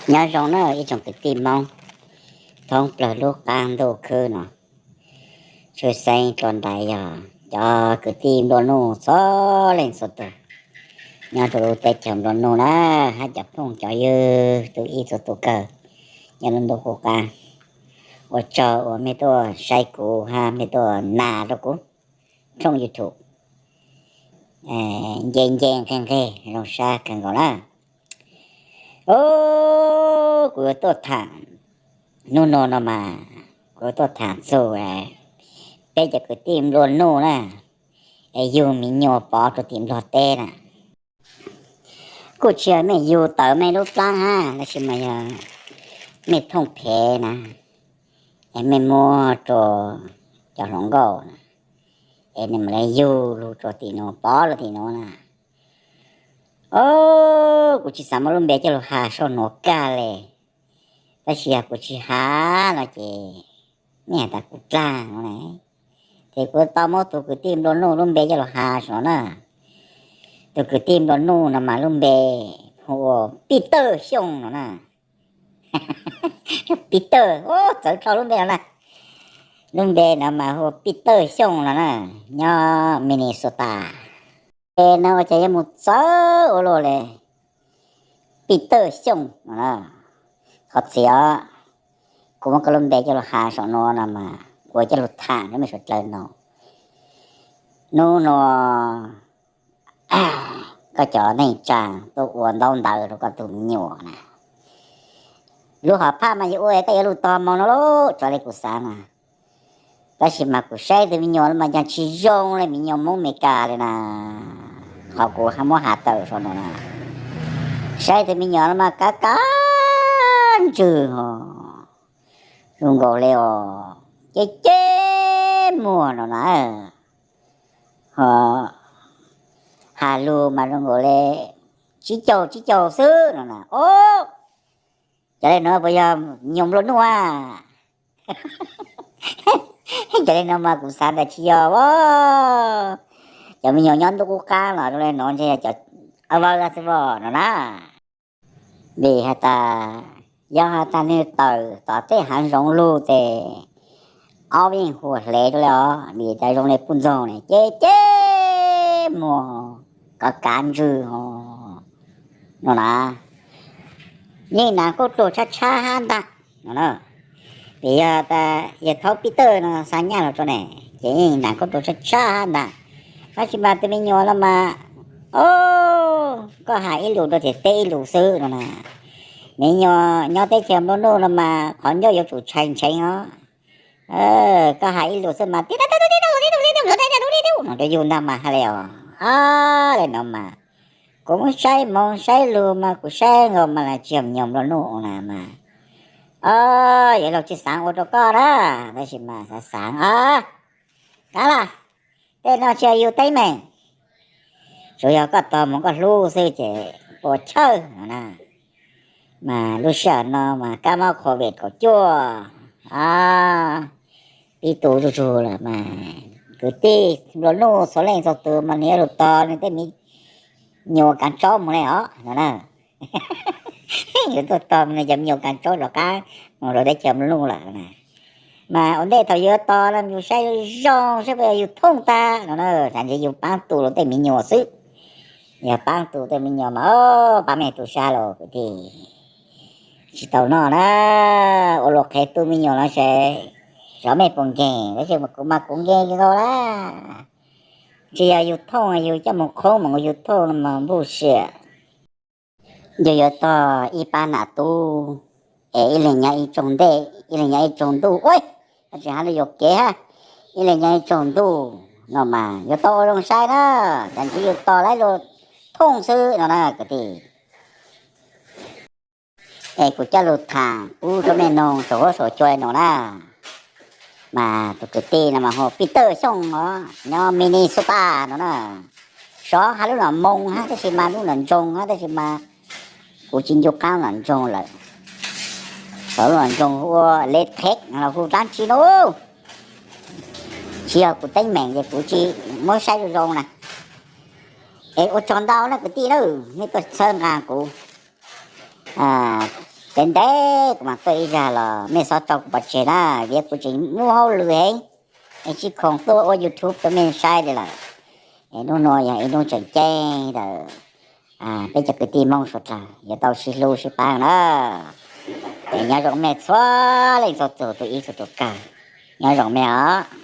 Nyob zoo na ib tsoom kwv tij Hmoob thoob plaws lub qab ntuj khwb no, tshwj xeeb dua ntais yog cov kwv tij nplua nuj txhua leej txhua tus nyob rau lub teb chaws nplua nuj na, hab cov phooj cov ywg txhua tus kawg nyob lub ntuj qub qab. Ua tsaug uas mej tuaj saib kuv hab mej tuaj nas rau kuv tshooj YouTube nce nce nqeg nqeg zoo sab kawg nkaus na. Kuv yuav tuaj tham, hnub no no mas kuv yuav tuaj tham txug peb cov kwv tij nplua nuj na, es yug me nyuam pov rau tim Nplog teb na. Kuj tsis yog mej yug tawm mej lub plab hab, tab sis mas yog mej thooj phev na, es mej muab rau cov hluas nkauj na, es nws mam li yug lug rau tim nuav pov rau tim nuav na. Kuv tsis xav muab lub npe coj lug has saum nuav kag le, tab sis yog kuv tsis has no ces mej has tas kuv dlaag no na. Ces kuv tau muab tug kwv tij nplua nuj lub npe coj lug has saum no na. Tug kwv tij nplua nuj no mas lub npe hu ua Pij Tawj Xyooj no na. Pij Tawj, txawv dlhau lub npe no na. Lub npe no mas hu ua Pij Tawj Xyooj no na, nyob Minnesota. Npe no ua cas yuav mus txawv ua luaj le, Pij Tawj Xyooj no na. Thov txim os, kuv muab koj lub npe coj lug has saum no no mas kuv coj lug tham rau mej suav dlawg no. Hnub no koj cov neej tsaa tuaj ua ntaub ntawv rau koj tug me nyuam na. Lub hom phaj mas yuav ua koj yuav lug tog moog no lauj, raws le kuv xaav mas. Tab sis mas kuv saib tug me nyuam no mas yog tsis zoo le me nyuam Hmoob Amelikas le na. Qhov kuv muab has tawm saum no na, saib tug me nyuam no mas kav kav ntswg ho, zoo nkaus le os, ceb ceb muag no na, ho has lug mas zoo nkaus le tsib caug tsib caug xwb no na. Os, cov le nuav puas yog me nyuam nplua nuj a? Cov le nuav mas kuv xaav tas tsis yog os. Cov me nyuam nyob ntuj qub qab los zoo le nuav ntshe yog cov a vawv xwb vos no na. Vim has tas, yog has tas nwg tawm tom tej haav zoov lug tes ob yeej huam hle rau le os, vim tas zoo le puj ntxoog ne ceb ceb muag kav kav ntswg ho no na. Yeej nas kuj ruag tshab tshab hab ntag no na. Vim yog tas yawg thaub Pij Tawj no xa nyaj los rau ne, ces yeej nas kuj ruag tshab tshab hab ntag. Tab sis mas tus me nyuam no mas, o, koj has ib lus rau ces teb ib lus xwb no na. Me nyuam nyob teb chaws nplua nuj no mas qhov ncauj yuav tsum tshais ntsheev os. Koj has ib lus xwb mas tib tib tib tib tib no rau yug ntag mas hab le os. Le no mas kuv muab saib hmoov saib lug mas kuv saib nkaus mas tsis yog me nyuam nplua nuj na mas. O, yuav luag tsis xaav ua rau koj na, tab sis mas xaav xaav os. Kav lawm, tej no tsis yog yug teeb meem, tsuas yog koj tog moog koj hlub xwb ces puas chawj no na. Mas lub sij hawm no mas kab mob COVID kaum cuaj pib tu zuj zug lawm mas kwv tij nplua nuj txhua leej txhua tus mas nws yuav lug tog nws tej me nyuam kaav tsaub moog le os no na. Yuav tuaj tog nws cov me nyuam kaav tsaub rov qaab moog rau teb chaws nplua nuj lawm na. Mas ua ntej thaum yug tog no yug saib zoo zoo saib puas yog yug thooj tag no na, tam sis yug paab tu luag tej me nyuam xwb. Yog paab tu tej me nyuam mas paab mej tu sab los kwv tij, tsis tau noj na. Ua luag qhev tu me nyuam los sis xyov mej puas nkeeg, tab sis kuv mas kuv nkeeg nkaus lawm. Tsis yog yug thooj yug coj moog qhoob moog yug thooj no mas npuj siam. Yug yuav tog ib paab nam tub es ib leeg nyob ib tsoog ntej ib leeg nyob ib tsoog ntuj ua, tsis hab lub yuam kev hab, ib leeg nyob ib tsoog ntuj no mas yuav tau ua zoo saib na, tam sis yug tog lawm luag thooj xwb no na kwv tij. Es kuv coj lug tham pub rau mej noog saum huab saum cua le nuav na. Mas tus kwv tij no mas hu Pij Tawj Xyooj os, nyob Minnesota no na. Xyov has lub nom moo hab tab sis mas lub nom ntsoog hab tab sis mas kuv tsis ncu qaab nom ntsoog lawm. Xyov lub nom ntsoog hu ua le theb los hu dlaab tsi no, tsis yog kuv teeb meem ces kuv tsis muab saib zoo zoo na. Es ua tsaug ntau na kwv tij na, nej tuaj txhawb nqaa kuv. Ntev ntev kuv mam tuaj ib zag los mej txhob tso kuv pov tseg na, vim kuv tseem muaj hauj lwm heev, es tsis khoom tuaj ua YouTube rau mej saib li lawm. Es hnub no yog ib hnub tseem ceeb ntawm peb cov kwv tij Hmoob suav dlawg yuav tau sib hlub sib pab na. Es nyob zoo mej txhua leej txhua tus, tus ib txhua tus kawg, nyob zoo mej os.